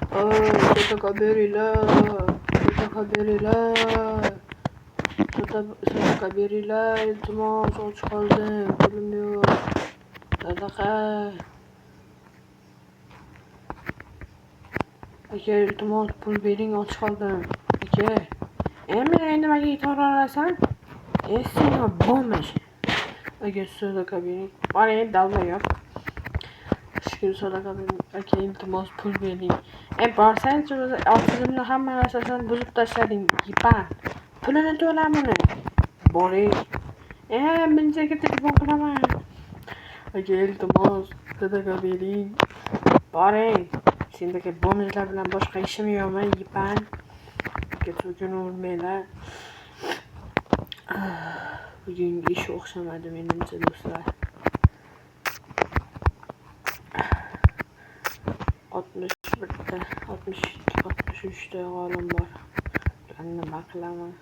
Sadaqa beringlar, sadaqa beringlar, sadaqa beringlar, iltimos, och qoldim, pulim yo'q. Sadaqa. Aka, iltimos, pul bering, och qoldim. Aka, men endi nimaga yetaverasan? Sen nima bo'lmish? Aka, sadaqa bering. Boring, dalbayob. Hech kim sadaqa bering. Aka, iltimos, pul bering. Borsangchi, o'zi otizimni hamma narsasini buzib tashlading, yipan. Pulini to'la buni. Boring. Militsiyaga telefon qilaman. Aka, iltimos, sadaqa bering. Boring. Sendagi bomjlar bilan boshqa ishim yo'qmi, yipan? Aka, so'kinavermanglar. Bugungi ish o'xshamadi menimcha, do'stlar. 61ta, 62, 63ta g'olim bor. Ularni nima qilaman?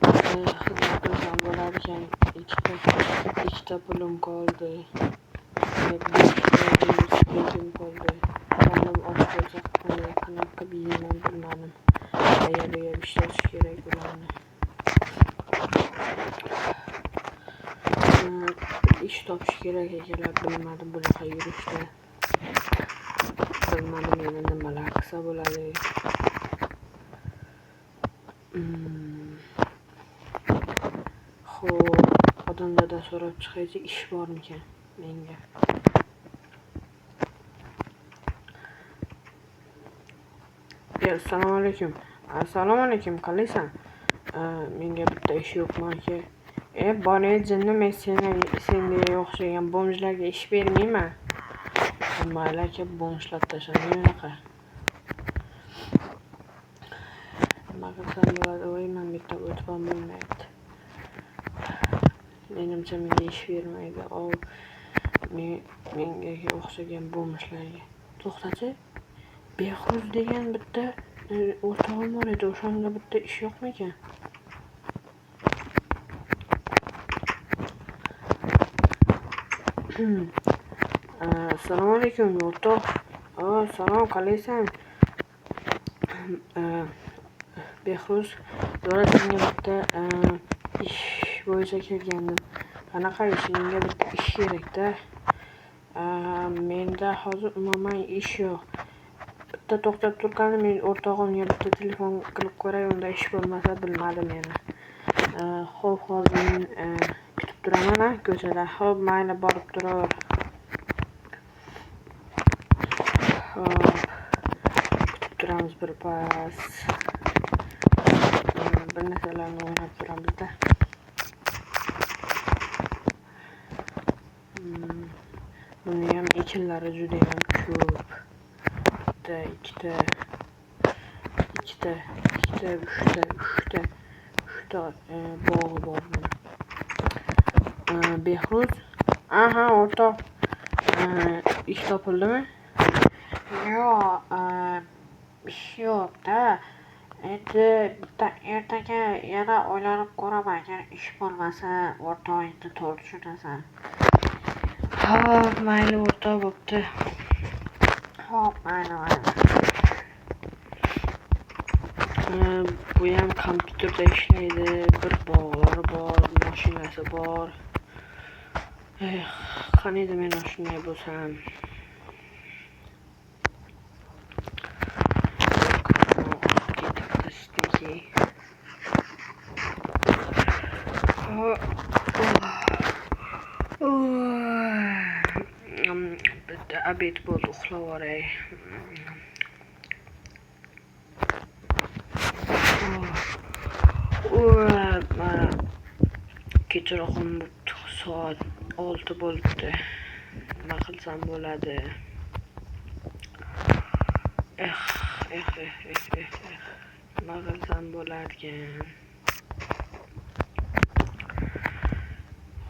Xizmat qilsam bo'larkan. Ikkita pulim qoldi. 5 velosipedим qoldi. Qornim och bo'lsa, qanaqa qilib yeyman bilmadim. Qayerga ishlatish kerak bularni. Ish topish kerak akalar, bilmadim bunaqa yurishda. Bilmadim yana nimalar qilsa bo'ladi. Xo'p, odamlardan so'rab chiqaychi, ish bormikan menga. Assalomu alaykum. Assalomu alaykum, qalaysan? Menga bitta ish yo'qmi aka? Boray jinni, men senga o'xshagan bomjlarga ish bermayman. Mayli aka, bomjlab tashlamang unaqa. Nima qilsam bo'ladi? Voy, men bitta o'tib ham bo'lmayapti. Menimcha menga ish bermaydi. Menga o'xshagan bomjlarga. To'xtachi, Behruz degan bitta o'rtog'im bor edi, o'shanda bitta ish yo'qmikan? Assalomu alaykum, o'rtoq. Salom, qalaysan? Behruz, Dora, senga bitta ish bo'yicha kelgandim. Qanaqa ish? Menga bitta ish kerak-da. Menda hozir umuman ish yo'q. Bitta to'xtab turgani, men o'rtog'imga bitta telefon qilib ko'ray, unda ish bo'lmasa bilmadim yana. Xo'p, hozir men kutib turaman ko'chada. Xo'p, mayli, borib turaver. Xo'p, kutib turamiz bir pas. Bir narsalarni o'ylab turamizda. Buni ham ekinlari juda ham ko'p. Bitta, ikkita, ikkita, ikkita, uchta, uchta, uchta bog'i bor buni. Behruz, aha, o'rtoq, ish topildimi? Yo'q, ish yo'q-da. Endi bitta ertaga yana o'ylanib ko'raman. Agar ish bo'lmasa, o'rtoq, endi to'g'ri tushunasan. Xo'p, mayli o'rtoq, bo'pti. Xo'p, mayli, mayli. Bu ham kompyuterda ishlaydi, bir bog'lari bor, mashinasi bor. Qaniydi men ham shunday bo'lsam. Bitta obed bo'ldi, uxlab yuboray. Mana kechqurun bo'pti, soat 6 bo'libdi. Nima qilsam bo'ladi? Eh, eh, eh, eh, eh, eh. Nima qilsam bo'larkan?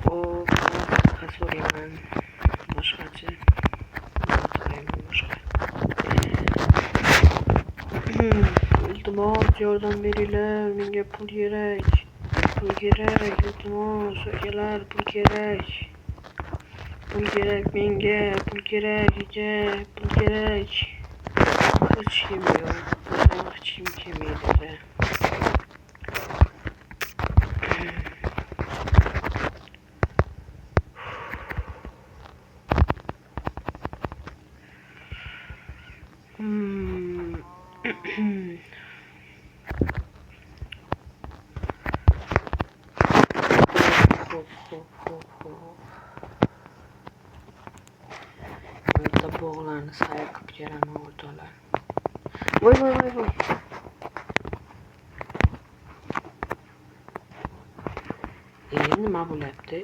Xo'p, boshqa so'rayman. Boshqacha. So'rayman boshqa. Iltimos, yordam beringlar, menga pul kerak. Pul kerak, iltimos, akalar, pul kerak. Pul kerak menga, pul kerak aka, pul kerak. Hech kim yo'q. Puldan hech kim kelmaydi aka. Xo'p, xo'p, xo'p, xo'p. Bitta bog'larni sayr qilib kelaman o'rtoqlar. Voy voy voy voy. Nima bo'lyapti?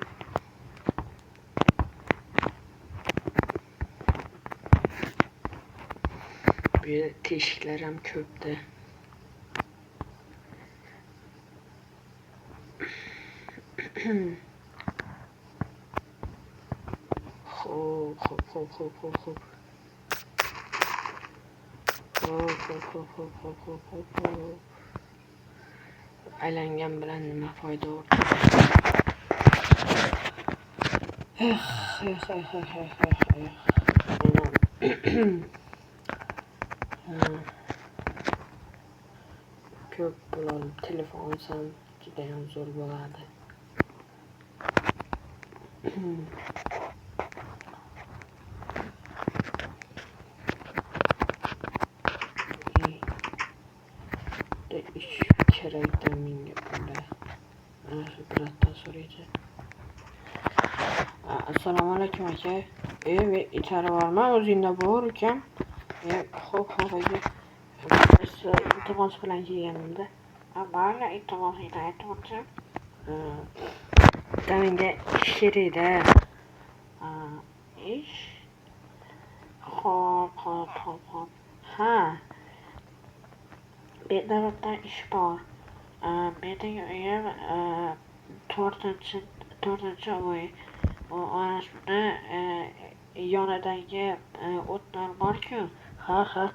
Bu yerda teshiklar ham ko'pda. Xo'p, xo'p, xo'p, xo'p, xo'p, xo'p. Xo'p, xo'p, xo'p, xo'p, xo'p, xo'p, xo'p, xo'p. Aylangan bilan nima foyda o'rtoqlar? Eh, eh, eh, eh, eh, eh, eh. Ko'p pul olib telefon olsam judayam zo'r bo'ladi. Bitta ish kerakda menga pulda. Mana shu bratdan so'raychi. Assalomu alaykum aka. Men ichari borma, o'zingda bor ukam. Xo'p, xo'p aka. Iltimos bilan kelganimda. Mayli, iltimosingni aytvorchi. Bitta menga ish kerakda. Ish? Xo'p, xo'p, xo'p, xo'p. Ha. Bu yerda bitta ish bor. Mening uyim to'rtinchi uy. U ana shuni yonidagi o'tlar bor-ku. Ha, ha.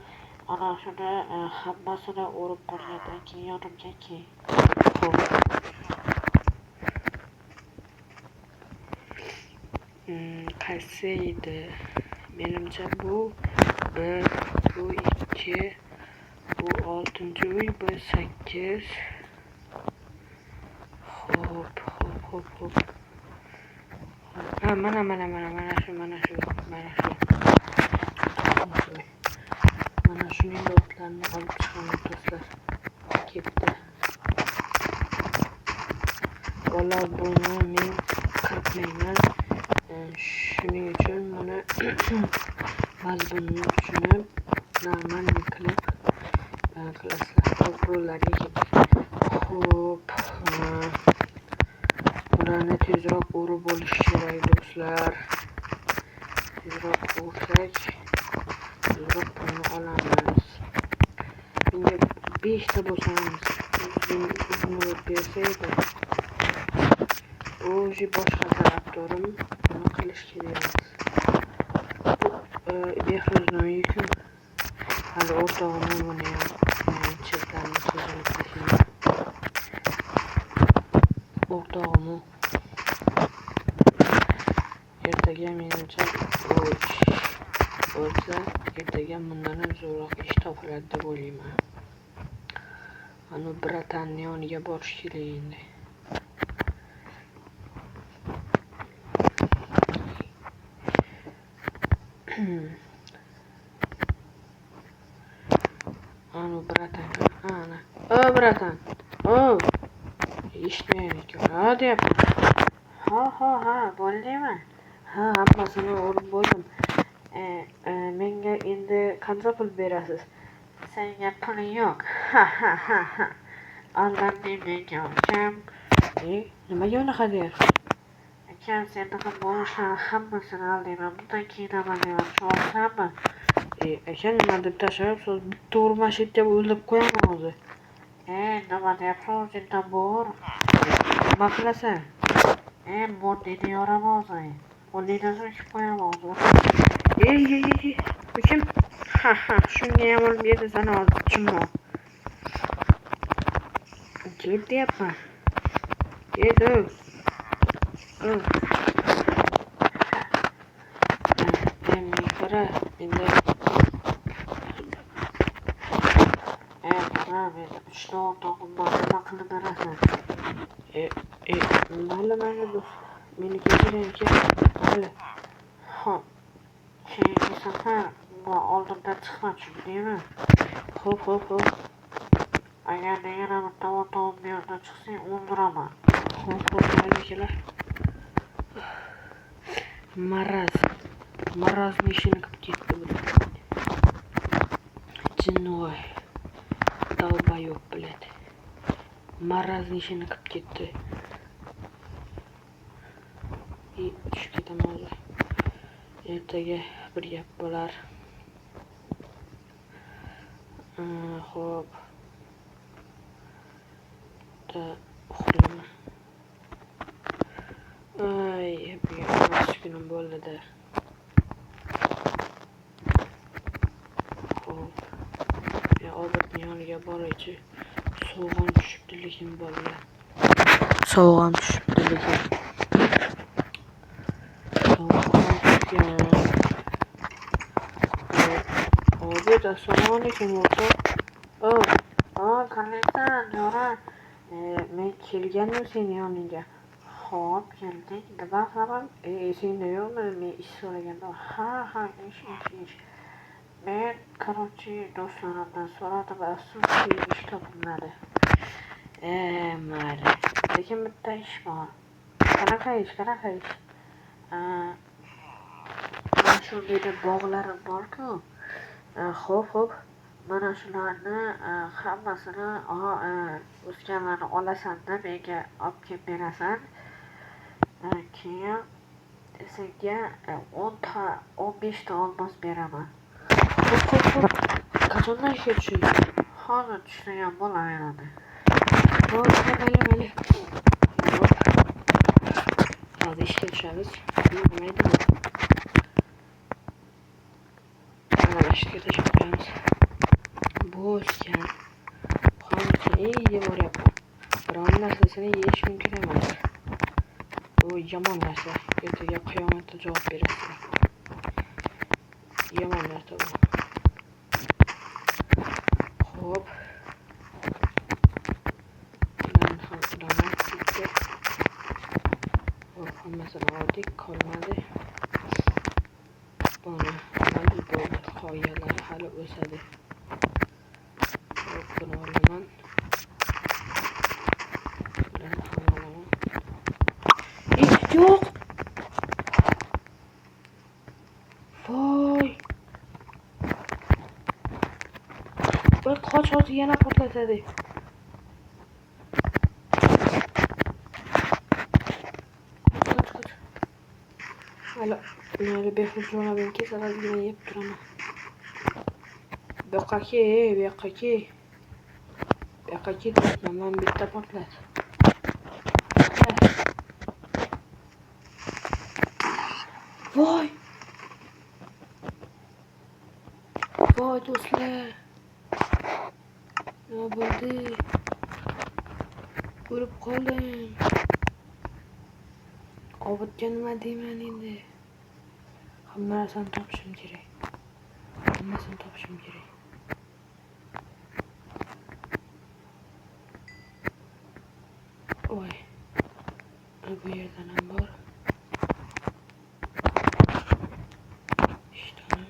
Ana shuni hammasini o'rib bo'lgandan keyin yonimga kel. Xo'p. Qaysi edi? Menimcha bu 1, bu 2, bu 6-uy, bu 8. Xo'p, xo'p, xo'p, xo'p. Ha, mana, mana, mana, mana shu, mana shu, mana shu. Mana shuning o'tlarini olib chiqaman do'stlar. Ketdi. Valla buni men qirqmayman. Shuning uchun buni mazmunini tushunib, normal qilib qilasizlar. Xo'p, rollarga ketdik. Xo'p, bularni tezroq o'rib olish kerak do'stlar. Tezroq o'rsak, tezroq pulni olamiz. Menga 5 ta bo'lsa ham izumrud bersa edi. O'zi boshqa tarafdorim, buni qilish kerak emas. Bu Behro'zni uyi-ku. Hali o'rtog'imni buni ham chetlarini tozalab tashlayman. O'rtog'imni ertaga menimcha u ish bo'lsa, ertaga bundan ham zo'rroq ish topiladi deb o'ylayman. Ana bratanning yoniga borish kerak endi. Ana bratan, ana. O bratan. O. Eshitmayapti ekan. Ha deyapman. Ha, ha, ha, bo'ldimi? Ha, hammasini o'rib bo'ldim. Menga endi qancha pul berasiz? Senga puling yo'q. Ha, ha, ha, ha. Aldanding menga ukam. Nimaga unaqa deyapsan? Akam, seni ham bo'lishlarni hammasini aldayman. Bundan keyin ham aldayman. Tushunyapsanmi? Aka, nima deb tashlayapsiz? Bitta urma shu yerga o'ldirib qo'yaman o'zi. Nima deyapsan o'zingdan bor? Nima qilasan? Bordingni yoraman o'zi. O'lingdan so'ng qo'yaman o'zi. Ey, ey, ey, ey. Bu kim? Ha, ha, shunga ham olib berdi sani hozir, tushunma. Ket deyapman. Ket, o. O. Qara, menda qara, menda 3 ta o'rtog'im bor, nima qilib berasan? Mayli, mayli do'st. Meni kechiring aka. Mayli. Xo'p. Keyingi safar oldimdan chiqma, tushundingmi? Xo'p, xo'p, xo'p. Agarda yana bitta o'rtog'imni yonidan chiqsang, o'ldiraman. Xo'p, xo'p, mayli akalar. Maraz. Marazni ishini qilib ketdi bu. Jinnivoy. Долбоёб, блядь. Marazni ishini qilib ketdi. Tushib ketaman hozir. Ertaga bir gap bo'lar. Xo'p. Bitta uxlayman. Ay, bugun hammasi kunim bo'ldi-da. Xo'p. Men Obidni yoniga boraychi. Sovug'im tushibdi lekin bolalar. Sovug'im tushibdi lekin. Sovug'im tushgan. Obid, assalomu alaykum o'rtoq. Qalaysan, jo'ra? Men kelgandim seni yoningga. Xo'p, keldik. Nima xabar? Esingda yo'qmi? Men ish so'raganda. Ha, ha, ish, ish, ish. Men, короче, do'stlarimdan so'radim, afsuski ish topilmadi. Mayli. Lekin bitta ish bor. Qanaqa ish, qanaqa ish? Mana shu meni bog'larim bor-ku. Xo'p, xo'p. Mana shularni hammasini o'sganlarni olasan-da, menga olib kelib berasan. Keyin senga 10 ta, 15 ta olmos beraman. Xo'p, xo'p, xo'p. Qachondan ishga tushay? Hozir tushsagan bo'laveradi. Xo'p, mayli, mayli. Xo'p. Hozir ishga tushamiz. Nima edi bu? Mana ishga tashlab qo'yamiz. Bu o'sgan. Hammasini yeb boryapman. Biron narsasini yeyish mumkin emas. Bu yomon narsa. Ertaga qiyomatda javob berasizlar. Yomon narsa bu. Xo'p. Bularni ham uraman bitta. Xo'p, hammasini oldik, qolmadi. Buni oldik, bo'ldi. Qolganlari hali o'sadi. Xo'p, buni olaman. Bularni ham olaman. Yo'q! Voy! Bir qoch, hozir yana portlatadi. Qoch, qoch. Hali, mayli, Behruz jo'nabim kelsa, ozgina yeb turaman. Bu yoqqa kel, bu yoqqa kel. Bu yoqqa kel, man bitta portlat. Voy! Voy do'stlar! Nima bo'ldi? O'lib qoldim. Obidga nima deyman endi? Hamma narsani topishim kerak. Hammasini topishim kerak. Voy. Bu yerdan ham bor. Ishtonim.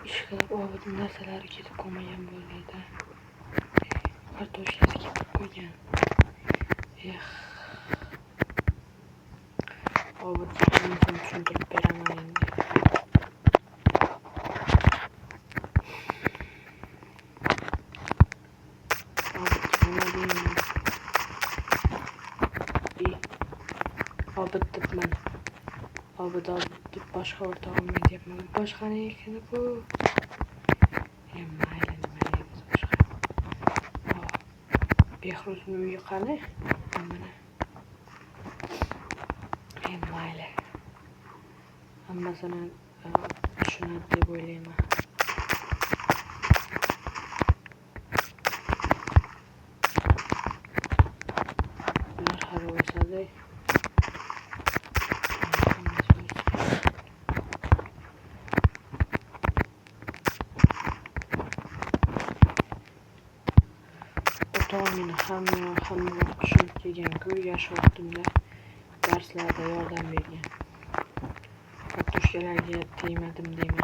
Ish qilib Obidning narsalari ketib qolmagan bo'ldi-da. Kartoshkasi ketib qolgan. Obidga hammasini tushuntirib beraman endi. Obidga nima deyman? Obid debman. Obid, Obid deb boshqa o'rtog'imni aytyapman. Boshqanikini bu. Mayli, nima deymiz boshqa. Behruzni uyi qani? Mana. Mayli. Hammasini tushunadi deb o'ylayman. O'rtog'im meni hamma vaqt tushunib kelgan-ku, yosh vaqtimda darslarda yordam bergan. Kartoshkalarga tegmadim dema.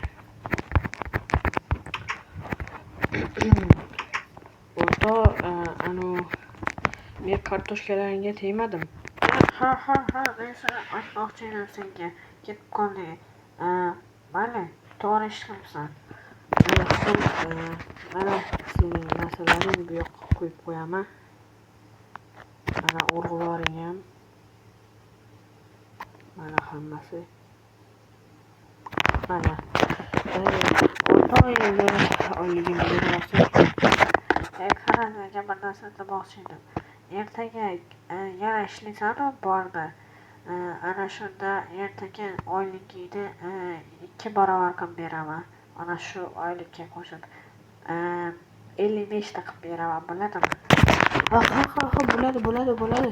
O'rtoq, anu men kartoshkalaringga tegmadim. Ha, men sana aytmoqchi edim senga. Ketib qolding. Mayli, to'g'ri ish qilibsan. Mana sening narsalaring bu yoqqa qo'yib qo'yaman. Mana urg'ularing ham. Mana hammasi. Mana. O'rtoq, endi oyligimni berib. Qara, senga bir narsa demoqchi edim. Ertaga yana ishlaysan-u bormi? Ana shunda ertaga oyligingni 2 barobar qilib beraman. Ana shu oylikka qo'shib 55 ta qilib beraman, bo'ladimi? Ha, bo'ladi.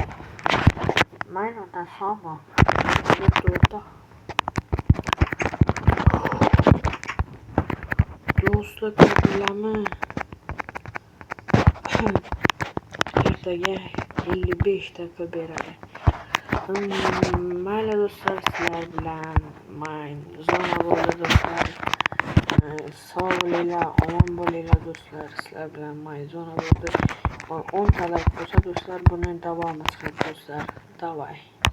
Mayli, unda sog' bo'l. O'rtoq. Do'stlar, ko'rdinglarmi? Ertaga 55 ta qilib beradi. Mayli do'stlar, sizlar bilan zona bo'ldi do'stlar. Sog' bo'linglar, omon bo'linglar do'stlar. Sizlar bilan zona bo'ldi. 10 ta like bo'lsa do'stlar, buni davomi chiqadi do'stlar. Davay.